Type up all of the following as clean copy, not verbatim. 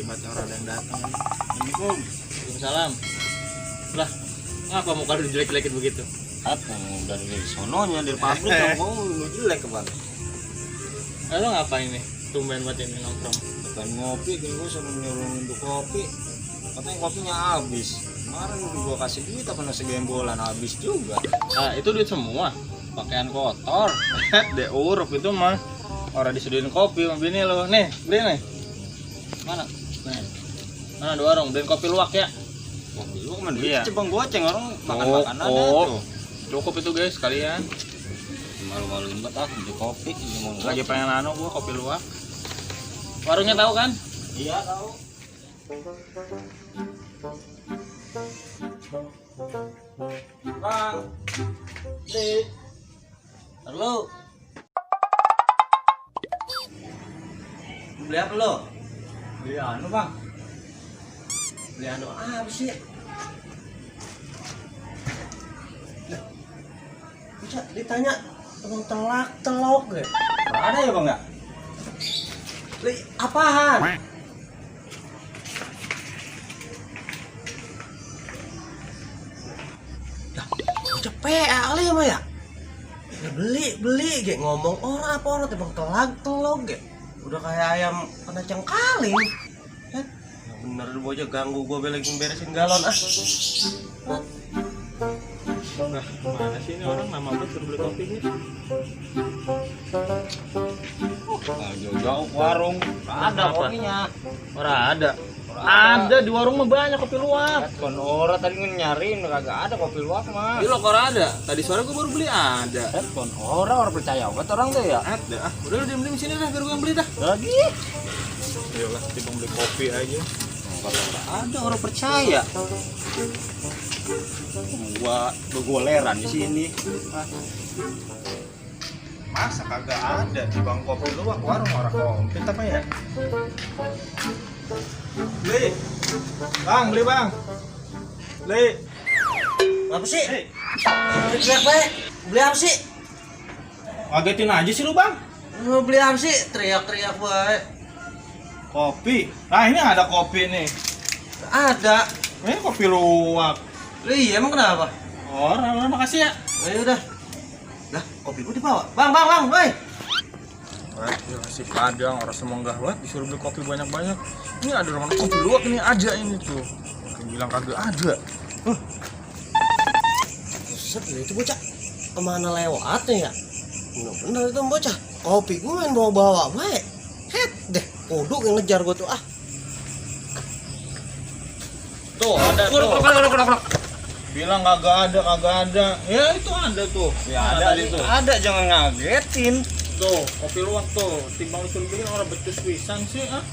terlibat orang yang datang. Assalamualaikum. Waalaikumsalam. Lah, ngapa muka lu jelek-jelekin begitu? Apa dari sononya dari pabrik kamu lu jelek kemana? Lo ngapain nih? Tumben buat ini nongkrong. Bukan ngopi, kan gue suruh nyuruh untuk kopi. Katanya kopinya habis. Kemarin udah gua kasih duit apa nasi gembolan habis juga. Ah, itu duit semua. Pakaian kotor. Dek urup itu mah. Orang disediain kopi sama bini lo. Nih, beli nih. Mana? Nih. Mana dua warung, beliin kopi luwak ya. Kopi lu kemana? Iya. Cebang goceng orang makan-makan ada tuh. Cukup itu guys, sekalian. Malu-maluin banget ah beli kopi ini mau Lagi pengen gua kopi luwak. Warungnya tahu kan? Iya tahu. Bang. Halo. Beli apa lo? Beli anu, Bang. Beli anu apa sih? Bisa ditanya tentang telak-telok deh. Ada ya, Bang, enggak? Beli apaan? Dah, udah PA kali ya, Maya? Ya beli, kayak ngomong orang apa orang tebang telak-telok kayak. Udah kayak ayam kena cengkaling. Ya bener lu aja ganggu gua lagi beresin galon ah. Nah, mana sih ini orang nama gue suruh beli kopi gitu? Jauh-jauh warung, ada Apa? kopinya. Orang ada. Ada di warung mah banyak kopi luwak. Kon orang tadi nyariin kagak ada kopi luwak mah. Di lokor ada. Tadi sore gue baru beli ada. Kon orang percaya banget orang tuh ya. Ada. Ah, udah lu diem-diem sini dah biar gue yang beli dah. Lagi. Ayolah, kita beli kopi aja. Ada orang percaya. Gua bergoleran di sini. Masa kagak ada di bang kopi luwak warung orang komplit apa ya? Beli. Bang, beli bang. Beli. Apa sih? Teriak baik. Beli apa sih? Ngagetin aja sih lu bang. Beli apa sih? Teriak-teriak baik. Kopi. Nah ini ada kopi nih. Ada. Ini kopi luwak. Iya emang kenapa? Orang makasih ya. Ayo udah. Lah, kopi gua dibawa. Bang, woi. Ya kasih kadang orang semenggah banget disuruh beli kopi banyak-banyak. Ini ada orang kopi luwak ini aja ini tuh. Yang bilang kagak ada. Buset, itu bocah kemana lewatnya ya? Bener itu bocah. Kopi gua main bawa-bawa baik. Het deh, kodok yang ngejar gua tuh ah. Tuh ada tuh. Bilang kagak ada. Ya itu ada tuh. Ya ada itu. Ada jangan ngagetin. Tuh, kopi luwak tuh. Timbang lu suruh bikin orang becus pisan sih, ah.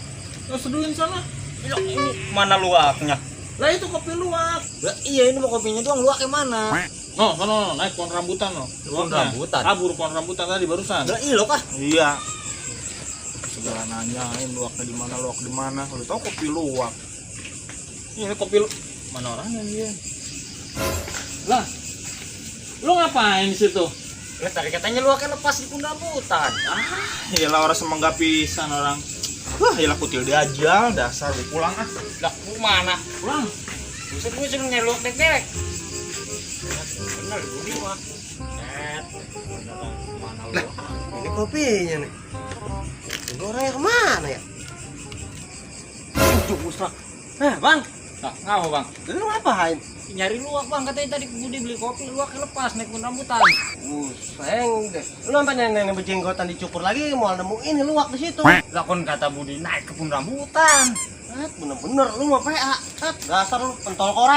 Lu seduhin sana. Ini mana luwaknya? Lah itu kopi luwak. Lah, iya ini mau kopinya doang, luwaknya mana? No, naik pohon rambutan no. Pohon rambutan? Kabur pohon rambutan tadi barusan. Lah iya kah? Iya. Segala nanyain luwaknya di mana. Lu tahu kopi luwak. Ini kopi lu mana orangnya dia? Lah. Lu ngapain di situ? Ya tadi katanya luwaknya lepas di pohon rambutan. Iyalah orang semenggak pisan orang. Wah, iyalah kutil dia aja, dasar lu pulang ah. Lah, mana? Pulang. Buset gue suruh nyari luwak dek-dek. Bener, gue mah. Lah, ini kopinya nih. Ini orangnya kemana ya? Ujuk musra. Bang. Nah, ngapa bang? Lu ngapain? Nyari luwak bang, katanya tadi Budi beli kopi, luwaknya lepas naik pohon rambutan. Sayang deh. Lu sampai nenek berjenggotan dicukur lagi mau nemu ini luwak di situ. Lah kon kata Budi naik ke pohon rambutan. Bener-bener lu mau PA. Dasar lu pentol koran.